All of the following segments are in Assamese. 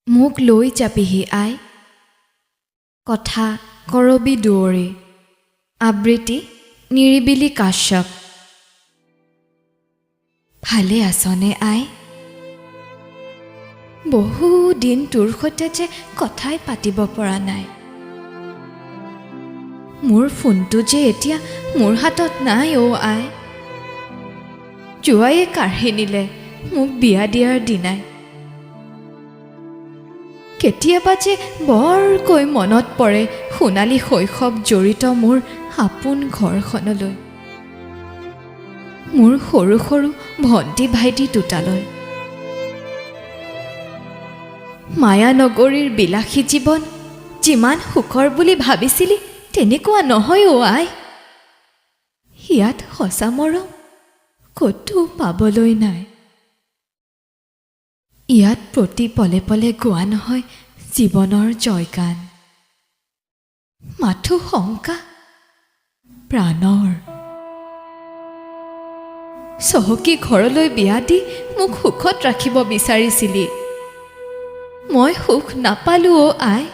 মোক লৈ যাবিহি আই। কথা কৰবী দুৱৰী। আবৃত্তি নিৰিবিলি কাশ্যপ। ভালে আছনে আই? বহুদিন তোৰ সৈতে যে কথাই পাতিব পৰা নাই। মোৰ ফোনটো যে এতিয়া মোৰ হাতত নাই অ' আই। জোঁৱাইয়ে কাঢ়ি নিলে মোক বিয়া দিয়াৰ দিনাই। কেতিয়াবা যে বৰকৈ মনত পৰে সোণালী শৈশৱ জড়িত মোৰ আপোন ঘৰখনলৈ, মোৰ সৰু সৰু ভণ্টি ভাইটি দুটালৈ। মায়ানগৰীৰ বিলাসী জীৱন যিমান সুখৰ বুলি ভাবিছিলি, তেনেকুৱা নহয় অ' আই। ইয়াত সঁচা মৰম ক'তো পাবলৈ নাই। ইয়াত প্ৰতি পলে পলে গোৱা নহয় জীৱনৰ জয়গান, মাথো শংকা প্ৰাণৰ। চহকী ঘৰলৈ বিয়া দি মোক সুখত ৰাখিব বিচাৰিছিলি। মই সুখ নাপালোঁ অ' আই।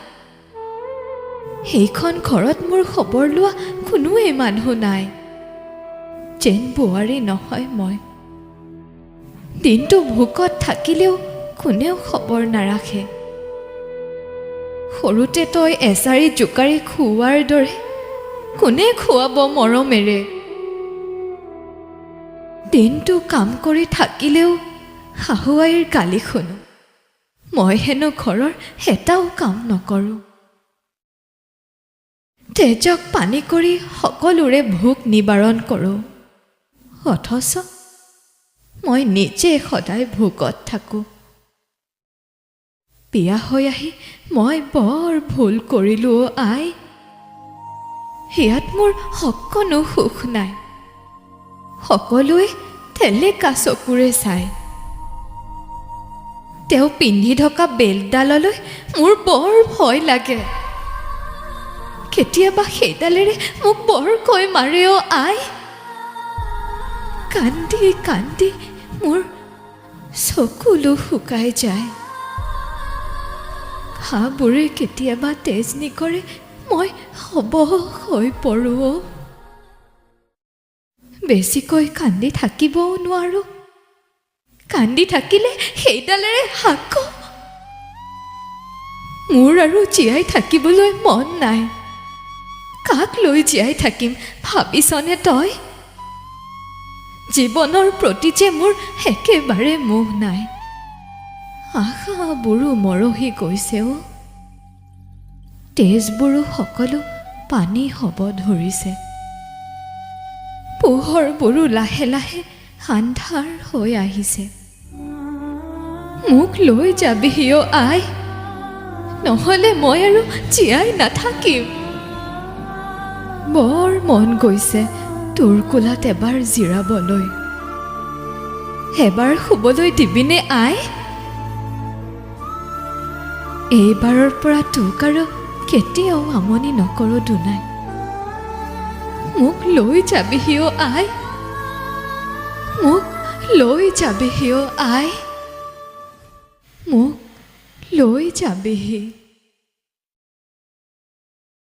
সেইখন ঘৰত মোৰ খবৰ লোৱা কোনোৱেই মানুহ নাই। যেন বোৱাৰী নহয় মই। দিনটো ভোকত থাকিলেও কোনেও খবৰ নাৰাখে। সৰুতে তই এচাৰি জোকাৰি খুওৱাৰ দৰে কোনে খুৱাব মৰমেৰে? দিনটো কাম কৰি থাকিলেও শাহু আইৰ গালি শুনো, মই হেনো ঘৰৰ এটাও কাম নকৰোঁ। তেজক পানী কৰি সকলোৰে ভোক নিবাৰণ কৰোঁ, অথচ মই নিজে সদায় ভোকত থাকোঁ। বিয়া হৈ আহি মই বৰ ভুল কৰিলোঁ অ' আই। ইয়াত মোৰ অকণো সুখ নাই। সকলোৱে ঠেলেকা চকুৰে চায়। তেওঁ পিন্ধি থকা বেল্টডাললৈ মোৰ বৰ ভয় লাগে। কেতিয়াবা সেইডালেৰে মোক বৰকৈ মাৰে অ' আই। কান্দি কান্দি মোৰ চকুলো শুকাই যায়। ঘাঁবোৰে কেতিয়াবা তেজ নিগৰে, মই অৱশ হৈ পৰোঁ অ'। বেছিকৈ কান্দি থাকিবও নোৱাৰোঁ। কান্দি থাকিলে সেইডালেৰে আকৌ। মোৰ আৰু জীয়াই থাকিবলৈ মন নাই। কাক লৈ জীয়াই থাকিম ভাবিছনে তই? জীৱনৰ প্ৰতি যে মোৰ একেবাৰে মোহ নাই। আশাবোৰো মৰহি গৈছে অ'। তেজবোৰো সকলো পানী হ'ব ধৰিছে। পোহৰবোৰো লাহে লাহে আন্ধাৰ হৈ আহিছে। মোক লৈ যাবিহি অ' আই, নহ'লে মই আৰু জীয়াই নাথাকিম। বৰ মন গৈছে তোৰ কোলাত এবাৰ জিৰাবলৈ। এবাৰ শুবলৈ দিবিনে আই? এইবাৰৰ পৰা তোক আৰু কেতিয়াও আমনি নকৰোঁ দুনাই। মোক লৈ যাবিহি অ' আই, মোক লৈ যাবিহি অ' আই, মোক লৈ যাবিহি।